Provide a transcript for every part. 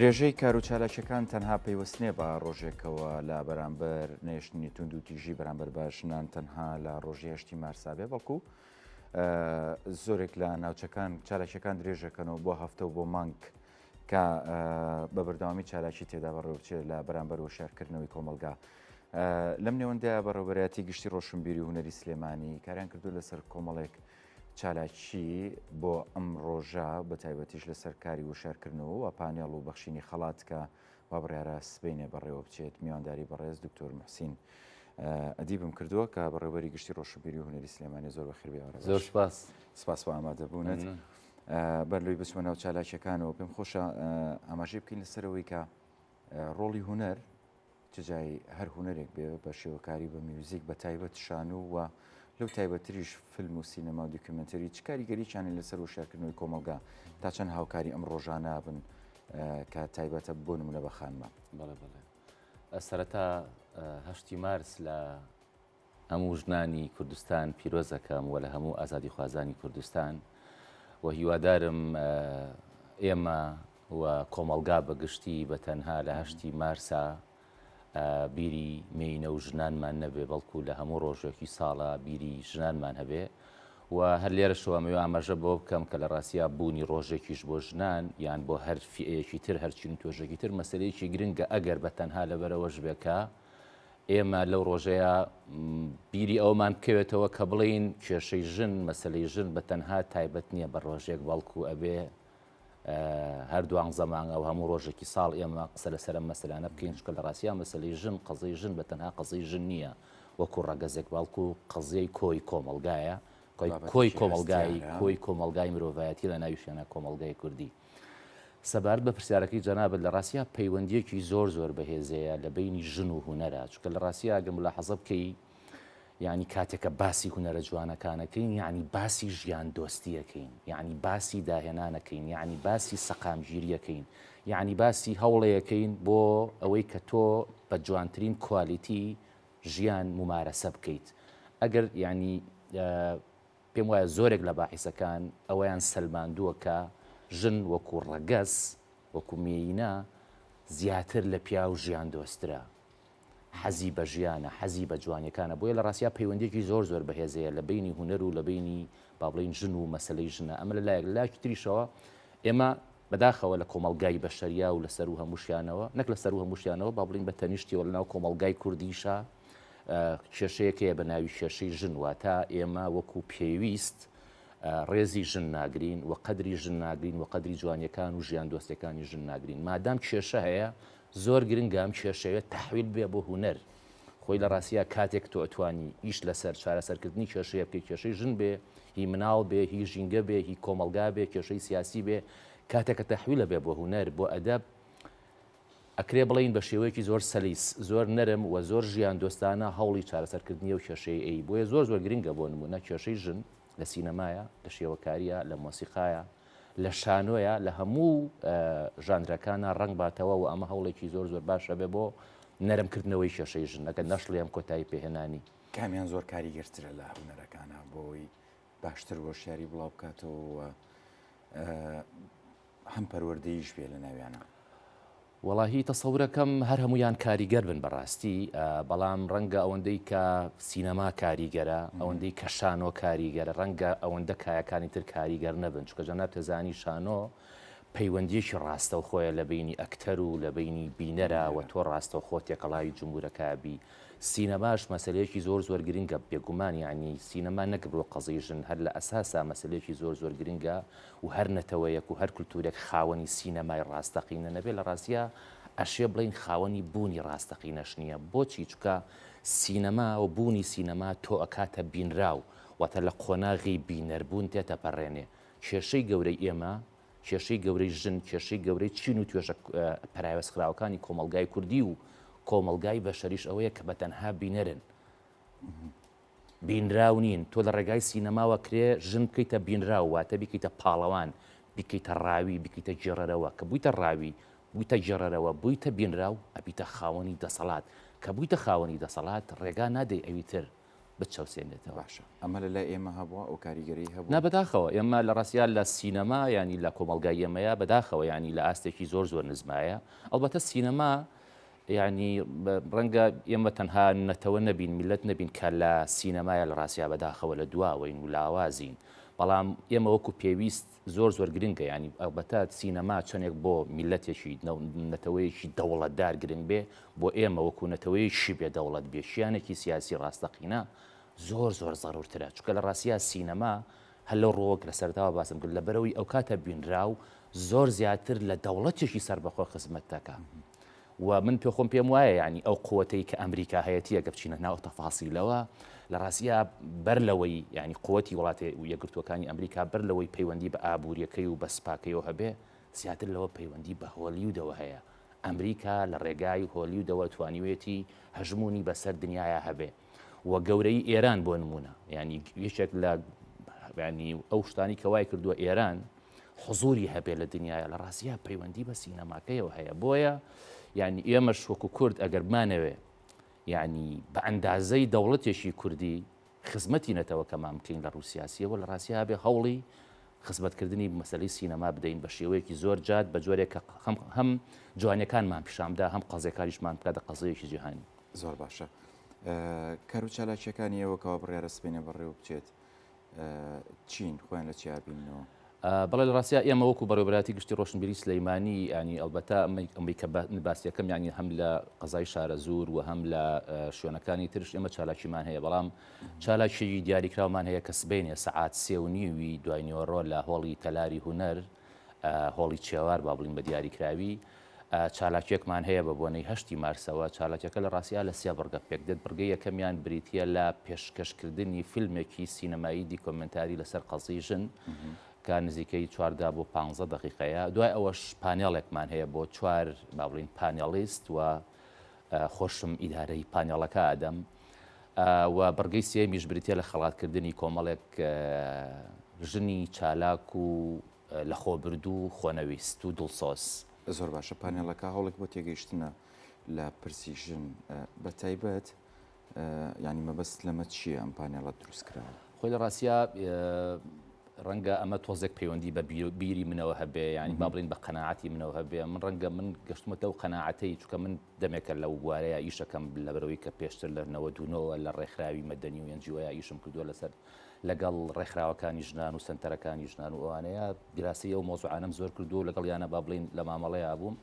درێژەی کار و چالاکیەکان تەنها پەیوەست نیە بە ڕۆژێکەوە لە بەرامبەر نەهێشتنی توندوتیژی بەرامبەر بە ژنان تەنها لە ڕۆژی هەشتی مارسا بێ بەڵکو زۆرێک لە ناوچەکان چالاکیەکان درێژەکەنەوە بۆ هەفتە و بۆ مانگ کە بە بەردەوامی چالاکی تێدا بەڕێوەبچێت لە بەرامبەر وشارکردنەوەی کۆمەلگا. لەم نێوەندەیە بەڕێوبەرایەتی گشتی ڕۆشنبیری و هونەری سلێمانی کاریان کردو لەسەر کۆمەڵێک چالاکی بۆ ئەم ڕۆژە بە تایبەتیش لەسەر کاری وشارکردنەوە و پانێڵ و بەخشینی خەڵات کە وا بڕیارە سبەینێ بەڕێوە بچێت میوانداری بەڕێز دکتۆر محسین ئەدیبم کردووە کە بەڕێوبەری گشتی ڕۆشنبیری و هونەری سلێمانی زۆر بەخێر بێ زۆر سپاس سپاس بۆ ئامادەبوونت بەر لەوەی بچمە ناو چالاکیەکانەوە پێم خۆشە ئاماژەی بکەین لەسەرەوەی کە ڕۆڵی هونەر چ جای هەر هونەرێک بێ بە شێوەکاری بە میوزیک بە تایبەت شانۆ و لەو تایبەتتریش فیلم و سینەما و دیکومێنتەری چ کاریگەرییان لەسەر وشیارکردنەوەی کۆمەڵگا تا چەند هاوکاری ئەم ڕۆژانە بن کە تایبەتە بۆ نمونە بە خانمان؟ بەڵێ بەڵێ سەرەتا هەشتی مارس لە هەموو ژنانی کوردستان پیرۆز ئەکەم و لە هەموو ئازادیخوازانی کوردستان و هیوادارم ئێمە و کۆمەڵگا بە گشتی بە تەنها لە هەشتی مارسا بیری مێینە و ژنانمان نەبێ بەڵکو لە هەموو ڕۆژێکی ساڵە بیری ژنانمان هەبێ و هەر لێرەشەوە ئەمەوێ ئاماژە بەوە بکەم کە لە ڕاستیا بوونی ڕۆژێکیش بۆ ژنان یان بۆ هەر فیئەیەکی تر هەر چین و توێژێکی تر مەسەلەیەکی گرنگە ئەگەر بە تەنها لەبەرئەوەش بێ کە ئێمە لەو ڕۆژەیا بیری ئەوەمان بکەوێتەوە کە بڵێین کێشەی ژن، مەسەلەی ژن بە تەنها تایبەت نییە بە ڕۆژێک، بەڵکو ئەبێ هەر دوانزە مانگ ئەو هەموو ڕۆژێکی ساڵ ئێمە قسە لەسەر ئەم مەسەلانە بکەین، چونکە لە ڕاستیا مەسەلەی ژن، قەزیەی ژن بە تەنها قەزیەی ژن نییە وەکو ڕەگەزێک، بەڵکو قەزیەی کۆی کۆمەڵگایە، کۆی کۆمەڵگای کۆی کۆمەڵگای مرۆڤایەتی لە ناویشیانە کۆمەڵگای کوردی. سەبارەت بە پرسیارەکەی جەنابت لە ڕاستیا پەیوەندیەکی زۆر زۆر بەهێزەیە لە بەینی ژن و هونەرا چونکە لە ڕاستیا گەر ملاحەزە بکەی یعنی کاتێکە باسی هونەرە جوانەکانەکەین یعنی باسی ژیان دۆستیەکەین یعنی باسی داهێنانەکەین یعنی باسی سەقامگیریەکەین یعنی باسی هەوڵەیەکەین بۆ ئەوەی کە تۆ بە جوانترین کوالیتی ژیان ممارەسە بکەیت ئەگەر یعنی پێم وایە زۆرێک لە باحیسەکان ئەوەیان سەلماندووە کە ژن وەکو ڕەگەز، وەکو مێینە زیاتر لە پیاو ژیاندۆسترە، حەزی بە ژیانە، حەزی بە جوانیەکانە، بۆیە لە ڕاستیا پەیوەندیەکی زۆر زۆر بەهێز هەیە لە بەینی هونەر و لە بەینی با بڵێین ژن و مەسەلەی ژنە، ئەمە لە لایەک، لە لایەکی تریشەوە ئێمە بەداخەوە لە کۆمەڵگای بەشەریا و لە سەروو هەمووشیانەوە، نەک لە سەروو هەمووشیانەوە با بڵێین بە تەنیشتیەوە لە ناو کۆمەڵگای کوردیشا کێشەیەک هەیە بە ناوی کێشەی ژن، واتە ئێمە وەکو پێویست ڕێزی ژن ناگرین و قەدری ژن ناگرین و قەدری جوانیەکان و ژیان دۆستەکانی ژن ناگرین. مادام کێشە هەیە زۆر گرنگە ئەم کێشەیە تەحویل بێ بۆ هونەر. خۆی لە ڕاستیا کاتێک تۆ ئەتوانی ئیش لەسەر چارەسەرکردنی کێشەیە بکەی، کێشەی ژن بێ، هی مناڵ بێ، هی ژینگە بێ، هی کۆمەڵگا بێ، کێشەی سیاسی بێ، کاتێک کە تەحویلە بێ بۆ هونەر، بۆ ئەدەب، ئەکرێ بڵێین بە شێوەیەکی زۆر سەلیس، زۆر نەرم و زۆر ژیاندۆستانە هەوڵی چارەسەرکردنی ئەو کێشەیە ئەی. بۆیە زۆر زۆر گرنگە بۆ نموونە کێشەی ژن لە سینەمایە، لە شێوەکارییە، لە مۆسیقایە، لە شانۆیە، لە هەموو ژانرەکانا ڕەنگ باتەوە و ئەمە هەوڵێکی زۆر زۆر باش ئەبێ بۆ نەرمکردنەوەی کێشەی ژن، ئەگەر نەشڵێم کۆتایی پێهێنانی. کامیان زۆر کاریگەرترە لە هونەرەکانا بۆ ئەوەی باشتر هۆشیاری بڵاو بکاتەوە و هەم پەروەردەییش بێ لە ناویانا. وەڵاهی تەسەورەکەم هەر هەموویان کاریگەر بن بەڕاستی، بەڵام ڕەنگە ئەوەندەی کە سینەما کاریگەرە، ئەوەندەی کە شانۆ کاریگەرە، ڕەنگە ئەوەندە کایەکانی تر کاریگەر نەبن، چونکە جەنابت دەزانی شانۆ پەیوەندییەکی ڕاستەوخۆیە لە بەینی ئەکتەر و لە بەینی بینەرا و تۆ ڕاستەوخۆ تێکەڵاوی جمهورەکە ئەبی. سینەماش مەسەلەیەکی زۆر زۆر گرنگە بێگومان، یەعنی سینەما نەک بۆ قەزیەی ژن، هەر لە ئەساسا مەسەلەیەکی زۆر زۆر گرنگە و هەر نەتەوەیەک و هەر کولتوورێک خاوەنی سینەمای ڕاستەقینە نەبێ لە ڕاستیا ئەشێ بڵێین خاوەنی بوونی ڕاستەقینەش نییە. بۆچی؟ چونکە سینەما و بوونی سینەما تۆ ئەکاتە بینراو، واتە لە قۆناغی بینەربوون تێتەپەڕێنێ. کێشەی گەورەی ئێمە، کێشەی گەورەی ژن، کێشەی گەورەی چین و توێژە پەراوێزخراوەکانی کۆمەڵگای کوردی و کۆمەڵگای بەشەریش ئەوەیە کە بە تەنها بینەرن. بینراو نین، تۆ لە ڕێگای سینەماوە کرێ ژن بکەیتە بینراو، واتە بیکەیتە پاڵەوان، بیکەیتە ڕاوی، بیکەیتە گێڕەرەوە، کە بوویتە ڕاوی، بوویتە گێڕەرەوە، بوویتە بینراو، ئەبیتە خاوەنی دەسەڵات، کە بوویتە خاوەنی دەسەڵات، ڕێگا نادەی ئەوی تر. بچەوسێنێتەوە. باشە ئەمە لە لای ئێمە هەبووە ئەو کاریگەری هەبوو؟ نا بەداخەوە ئێمە لە ڕاستیا لە سینەما یانی لە کۆمەڵگای ئێمەیە بەداخەوە یانی لە ئاستێکی زۆر زۆر نزمایە ئەڵبەتە سینەما یانی ڕەنگە ئێمە تەنها نەتەوە نەبین میلەت نەبین کە لە سینەمایە لە ڕاستیا بەداخەوە لە دواوەین و لاوازین بەڵام ئێمە وەکو پێویست زۆر زۆر گرنگە یانی ئەڵبەتە سینەما چەندێک بۆ میلەتێکی نەتەوەیەکی دەوڵەتدار گرنگ بێ بۆ ئێمە وەکو نەتەوەیەکی بێ دەوڵەت بێ شیانێکی سیاسی ڕاستەقینە زۆر زۆر زەرورترە چونکە لە ڕاستیا سینەما هەر لەو ڕووەک لە سەرتاوە باسم کرد لەبەرەوەی ئەوکاتە بینراو زۆر زیاتر لە دەوڵەتێکی سەربەخۆ خزمەت دەکا و من پێ خۆم پێم وایە یعنی ئەو قوتەی کە ئەمریکا هەیەتی ئەگە بچینە ناو تەفاسیلەوە لە ڕاستیا بەر لەوەی یعنی قوتی وڵاتە یەکگرتووەکانی ئەمریکا بەر لەوەی پەیوەندی بە ئابووریەکەی و بە سپاکەیەوە هەبێ زیاتر لەوە پەیوەندی بە هۆلیودەوە هەیە ئەمریکا لە ڕێگای هۆلیودەوە توانیوێتی هەژموونی بەسەر دنیایا هەبێ و گەورەی ئێران بۆ نمونە ینی یەکێک لە ینی ئەو شتانی کە وای کردووە ئێران حزوری هەبێ لە دنیاە لە ڕاستیا پەیوەندی بە سینەماکەیەوە هەیە بۆیە یعنی ئێمەش وەکو کورد ئەگەر بمانەوێ یعنی بە ئەندازەی دەوڵەتێکی کوردی خزمەتی نەتەوەکەمان بکەین لە ڕوو سیاسیەوە لە ڕاستیا هەبێ هەوڵی خزمەتکردنی مەسەلەی سینەما بدەین بە شێوەیەکی زۆر جاد بە جۆرێک کە هەم جوانیەکانمان پیشان بدا هەم قەزیەکانیشمان بکاتە قەزیەکی جیهانی. زۆر باشە کار و چالاکیەکانی ئێوە کەوا بڕیارە سبەینێ بەڕێوە بچێت چین خۆیان لە چیا بیننەوە؟ بەڵێ لە ڕاستیا ئێمە وەکو بەڕێوەبەرایەتی گشتی ڕۆشنبیری سلەیمانی ینی ئەڵبەتە ئەمەی کە باسیەکەم ینی هەم لە قەزای شارەزوور و هەم لە شوێنەکانی ترش ئێمە چالاکیمان هەیە بەڵام چالاکیی دیاریکراومان هەیە کە سبەینێ سەعات سێ و نیوی دوای نیوەڕۆ لە هۆڵی تەلاری هونەر هۆڵی چێوار با بڵین بە دیاریکراوی چالاکیەکمان هەیە بە بۆنەی هەشتی مارسەوە چالاکیەکە لە ڕاستیا لە سێ بڕگە پێک دێت بڕگەی یەکەمیان بریتە لە پێشکەشکردنی فیلمێکی سینەمایی دیکۆمنتاری لەسەر قەزی ژن کە نزیکەی چواردا بۆ پ دقیقەیە دوای ئەوەش پانێڵێکمان هەیە بۆ چوار با بڵین پانێڵیست و خۆشم ئیدارەی پانێڵەکە ئەدەم و بڕگەی سێیەمیش بریتیە لە خەڵاتکردنی کۆمەڵێک ژنی چالاک و لەخۆبردوو و خۆنەویست و دڵسۆز. زۆر باشە پانێڵەکە هەوڵێک بۆ تێگەیشتنە لە پرسی ژن بە تایبەت یانی مەبەست لەمە چییە ئەم پانێڵە دروست کراوە؟ خۆی لە ڕاستیا ڕەنگە ئەمە تۆزێک پەیوەندی بە بیری منەوە هەبێ ینی با بڵین بە قەنەعاتی منەوە هەبێ من ڕەنگە من گەشتمەتە و قەنەعەتەی چکە من دەمێکە لەو بوارەیە ئیشەکەم لەبەرەوەی کە پێشتر لە 99ەوە لە ڕێکخراوی مەدەنی و NGO یا ئیشم کردووە لەسەر لەگەڵ ڕێکخراوەکانی ژنان و سنتەرەکانی ژنان و ئەوانەیە دیراسی ئەو مۆزوعانەم زۆر کردووە لەگەڵ یانە با بڵین لە مامەڵەیە بووم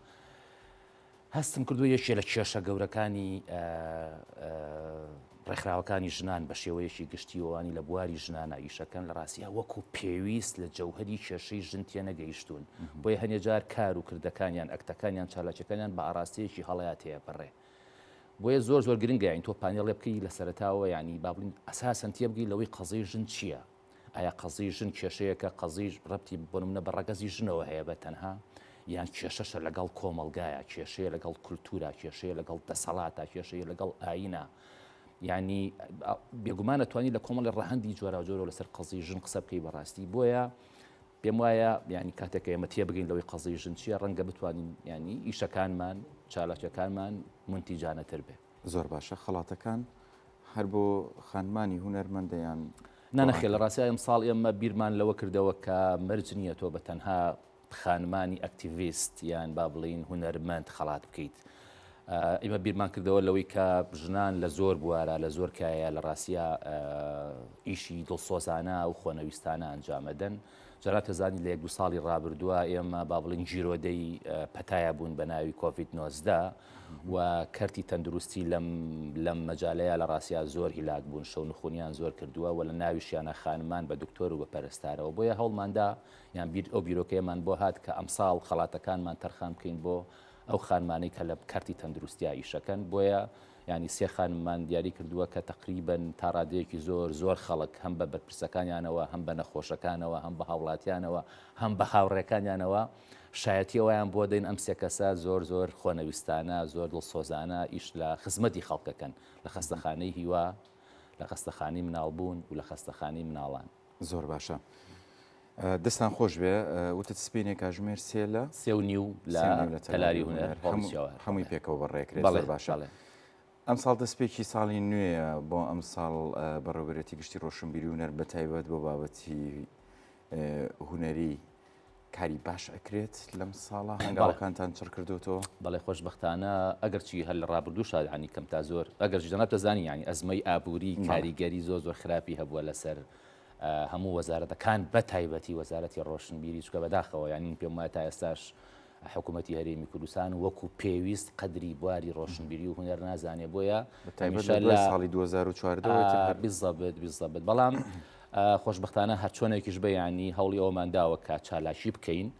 هەستم کردووە یەکێ لە کێشە گەورەکانی ڕێکخراوەکانی ژنان بە شێوەیەکی گشتی وانی لە بواری ژنانە ئیشەکەن لە ڕاستیا وەکو پێویست لە جەوهری کێشەی ژن تێنەگەیشتوون بۆیە هەنێ جار کار و کردەکانیان ئەکتەکانیان چالاکیەکانیان بە ئاراستەیەکی هەڵەیا تێپەڕێ بۆیە زۆر زۆر گرنگە یانی تۆ پانێڵێ بکەی لە سەرەتاوە یانی با بڵین ئەساسەن تێبگەی لەوەی قەزیی ژن چییە ئایا قەزیی ژن کێشەیەکە قەزیی ڕەبتی بۆ نمونە بە ڕەگەزی ژنەوە هەیە بە تەنها یان کێشەشە لەگەڵ کۆمەڵگایە کێشەیە لەگەڵ کولتورا کێشەیە لەگەڵ دەسەڵاتە کێشەیە لەگەڵ ئایینە یعنی بێگومانە توانی لە کۆمەڵی ڕەهەندی جۆراوجۆرەوە لەسەر قەزیی ژن قسە بکەی بەڕاستی بۆیە پێم وایە یعنی کاتێک ئێمە تێبگەین لەوەی قەزیی ژن چییە ڕەنگە بتوانین یعنی ئیشەکانمان چالاکیەکانمان مونتیجانەتر بێ. زۆر باشە خەڵاتەکان هەر بۆ خانمانی هونەرمەندە یان نا نەخێر لە ڕاستیا ئەمساڵ ئێمە بیرمان لەوە کردەوە کە مەرج نییە تۆ بە تەنها خانمانی ئەکتیڤیست یان با بڵین هونەرمەند خەڵات بکەیت ئێمە بیرمان کردەوە لەوەی کە ژنان لە زۆر بوارە لە زۆر کایە لە ڕاستیا ئیشی دڵسۆزانە و خۆنەویستانە ئەنجامەدەن جارا تەزانی لە یەک دوو ساڵی ڕابردووە ئێمە با بڵین گیرۆدەی پەتایە بوون بە ناوی کۆڤید 19 و کەرتی تەندروستی لەم لەم مەجالەیا لە ڕاستیا زۆر هیلاک بوون شەونخونیان زۆر کردووە و لە ناویشیانە خانمان بە دکتۆر و بە پەرستارەوە بۆیە هەوڵماندا یان بیر ئەو بیرۆکەیەمان بۆ هات کە ئەمساڵ خەڵاتەکانمان تەرخان بکەین بۆ ئەو خانمانەی کە لە کەرتی تەندروستیا ئیشەکەن بۆیە ینی سێ خانممان دیاری کردووە کە تقریبن تا ڕادەیەکی زۆر زۆر خەڵک هەم بە بەرپرسەکانیانەوە هەم بە نەخۆشەکانەوە هەم بە هاوڵاتیانەوە هەم بە هاوڕێکانیانەوە شایەتی ئەوەیان بۆ دەین ئەم سێ کەسە زۆر زۆر خۆنەویستانە، زۆر دڵسۆزانە ئیش لە خزمەتی خەڵکەکەن، لە خەستەخانەی هیوا، لە خەستەخانەی مناڵبوون و لە خەستەخانەی مناڵان. زۆر باشە دەستان خۆش بێ وتت سبەینێ کاژمێر سێ لە سێ و نیو لە تەلاری هونەر هەمووی پێکەوە بەڕێکرێت زۆر باشە. ئەمساڵ دەستپێکی ساڵی نوێیە، بۆ ئەمساڵ بەڕێوەبەرێتی گشتی ڕۆشنبیری و هونەر بەتایبەت بۆ بابەتی هونەری کاری باش ئەکرێت لەم ساڵە هەنگاوەکانتان چڕ کردوتەوە؟ بەڵێ خۆشبەختانە ئەگەرچی هەر لە ڕابردووشا ینی کەم تا زۆر ئەگەر جەنابت دەزانی ینی ئەزمەی ئابووری کاریگەری زۆر زۆر خراپی هەبووە لەسەر هەموو وەزارەتەکان بە تایبەتی وەزارەتی ڕۆشنبیری چکە بەداخەوە یانی من پێم وایە تا ئێستاش حکوومەتی هەرێمی کوردستان وەکو پێویست قەدری بواری ڕۆشنبیری و هونەر نازانێ بۆیە هەمیشە لە ساڵی 2014 بالضبط بالضبط بەڵام خۆشبەختانە هەرچۆنێکیش بە یانی هەوڵی ئەومان داوە کە چالاکی بکەین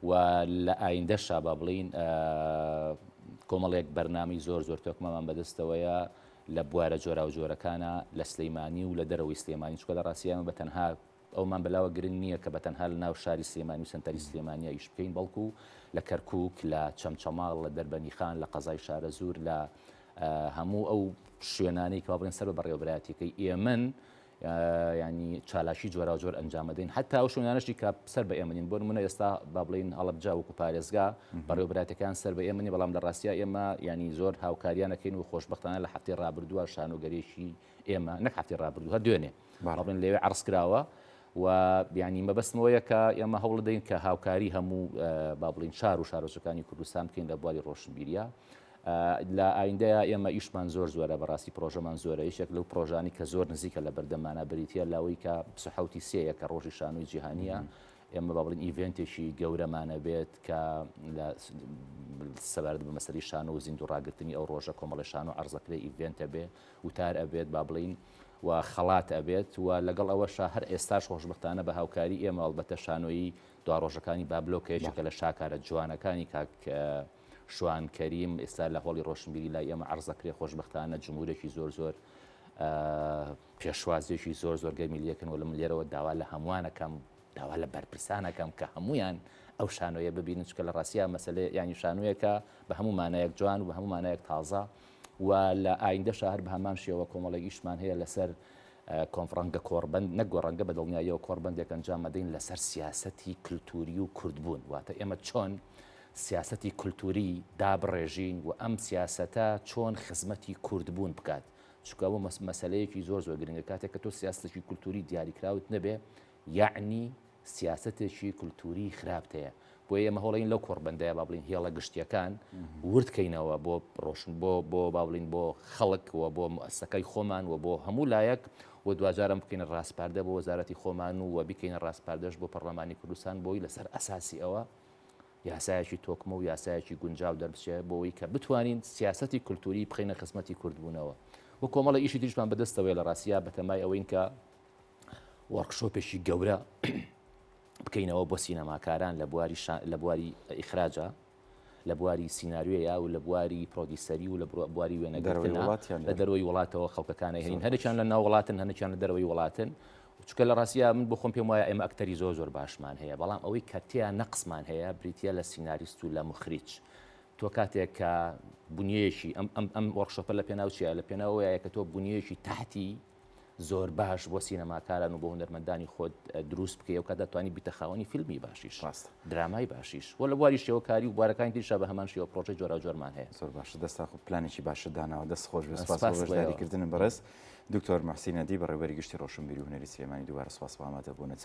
و لە ئایندەشا با بڵین کۆمەڵێک بەرنامەی زۆر زۆر تۆکمەمان بەدەستەوەیە لە بوارە جۆراوجۆرەکانە لە سلیمانی و لە دەرەوەی سلێمانی چکە لە ڕاستیامە بە تەنها ئەومان بەلاوە گرنگ نییە کە بە تەنها لە ناو شاری سلێمانی و سەنتەری سلێمانیا ئیش بکەین بەڵکو لە کەرکک لە چەمچەماڵ لە دەربەنیخان لە قەزای شارەزوور لە هەموو ئەو شوێنانەی کە بڵێن سەر بە بەڕێوەبەرایەتیەکەی ئێمن ینی چالاکی جۆراوجۆر ئەنجامەدەین حتا ئەو شوێنانەشی کە سەر بە ئێمە نین بۆ نمونە ئێستا با بڵین هەڵەبجە وەکو پارێزگا بەڕێوەبەرایەتەکان سەر بە ئێمە نین بەڵام لە ڕاستیا ئێمە ینی زۆر هاوکاریانەکەین و خۆشببختانە لە هەفتەی ڕابردووە شانۆگەرێکی ئێمە نەک هەفتەی ڕابردوو هەر دوێنێ بەڵێن لەوێ عرض کراوە و بیانی مەبەستمەوەیە کە ئێمە هەوڵدەین کە هاوکاری هەموو با بڵین شار و شارۆچەکانی کوردستان بکەین لە بواری ڕۆشنبیریە لە ئایندەیا ئێمە ئیشمان زۆر زۆرە بەڕاستی پرۆژەمان زۆرە یەکێک لەو پرۆژانی کە زۆر نزیکە لە بەردەمانە بریتە لەوەی کە سحوتی سێیە کە ڕۆژی شانۆی جیهانیە ئێمە با بڵین event ێکی گەورەمانە بێت کە لە سەبارەت بە مەسەری شانۆ و زیندوو ڕاگرتنی ئەو ڕۆژە کۆمەڵی شانۆ عەرزەکرێ event ئەبێ وتار ئەبێت با بڵین و خەڵات ئەبێت و لەگەڵ ئەوەشا هەر ئێستاش خۆشبەختانە بە هاوکاری ئێمە ئەڵبەتە شانۆیی دوا ڕۆژەکانی بابلۆ کە یەکێکە لە شاکارە جوانەکانی کاک شوان کەریم ئێستا لە هۆڵی ڕۆشنبیری لای ئێمە عەرز دەکرێت، خۆشبەختانە جمهورێکی زۆر زۆر پێشوازیەکی زۆر زۆر گەرمی لێکن و لە من لێرەوە داوا لە هەمووانەکەم داوا لە بەرپرسانەکەم کە هەمویان ئەو شانۆیە ببینن چکە لە ڕاستیا مەسلێ ینی شانۆیەکە بە هەموو مانایەک جوان و بە هەموو مانایەک تازە و لە ئایندەشا هەر بە هەمان شێوە کۆمەڵێک ئیشمان هەیە لەسەر کۆنفڕەنگە کۆڕبەند نەک گۆڕەنگە بە دڵنیاییەوە کۆڕبەندێک ئەنجام ئەدەین لەسەر سیاسەتی کلتوری و کوردبوون واتە ئێمە چۆن سیاسەتی کلتوری دابڕێژین و ئەم سیاسەتە چۆن خزمەتی کوردبوون بکات چونکە ئەوە مەسەلەیەکی زۆر زۆر گرنگە کاتێک کە تۆ سیاسەتێکی کلتوری دیاریکراوت نەبێ یەعنی سیاسەتێکی کولتووری خراپت هەیە. بۆیە ئێمە هەوڵین لەو کۆڕبەندەیە با بڵین هێڵە گشتیەکان ورد کەینەوە بۆ ڕۆشن بۆ بۆ با بڵین بۆ خەڵک و بۆ موئەسسەکەی خۆمان و بۆ هەموو لایەک و دواجارم بکەینە ڕاسپاردە بۆ وەزارەتی خۆمان و و بیکەینە ڕاسپاردەش بۆ پەڕلەمانی کوردستان بۆی لەسەر ئەساسی ئەوە یاسایەکی تۆکمە و یاسایەکی گونجاو دەربچێ بۆ ئەوەی کە بتوانین سیاسەتی کولتووری بخەینە خزمەتی کوردبوونەوە و کۆمەڵە ئیشی تریشمان بەدەستەوەیە لە ڕاستیا بەتەمای ئەوەین کە workshop ێکی گەورە بکەینەوە بۆ سینەماکاران لە بواری لە بواری ئیخراجە لە بواری سیناریۆیە و لە بواری producer ی و لە بواری وێنەگرتنە لە دەرەوەی وڵاتەوە خەڵکەکانە هێنین هەرێکیان لە ناو وڵاتن هەنێکیان لە دەرەوەی وڵاتن چونکە لە ڕاستیا من بۆ خۆم پێم وایە ئێمە ئەکتەری زۆر زۆر باشمان هەیە بەڵام ئەوەی کە تیا نەقسمان هەیە بریتە لە سیناریست و لە مخریج تۆ کاتێک کە بنیەیەکی ئەم ئەم ئەم workshop ە لە پێناو چیە لە پێناوەیە کە تۆ بنیەیەکی تحتی زۆر باش بۆ سینەماکاران و بۆ هونەرمەندانی خۆت دروست بکەی ئەو کاتە توانی بیتە خاوەنی فیلمی باشیش ڕاستە درامای باشیش و لە بواری شێوەکاری و بوارەکانی تریشا بە هەمان شێوە پرۆژەی جۆراوجۆرمان هەیە. زۆر باشە دەستان خۆ پلانێکی باشت داناوە دەست خۆش بێ سپاس بۆ سپاس بۆ بەشداری ئێوە. کردنت بەڕێز دکتۆر موحسین ئەدیب بەڕێوەبەری گشتی ڕۆشنبیری و هونەری سلێمانی دووبارە سپاس بۆ ئامادەبوونت.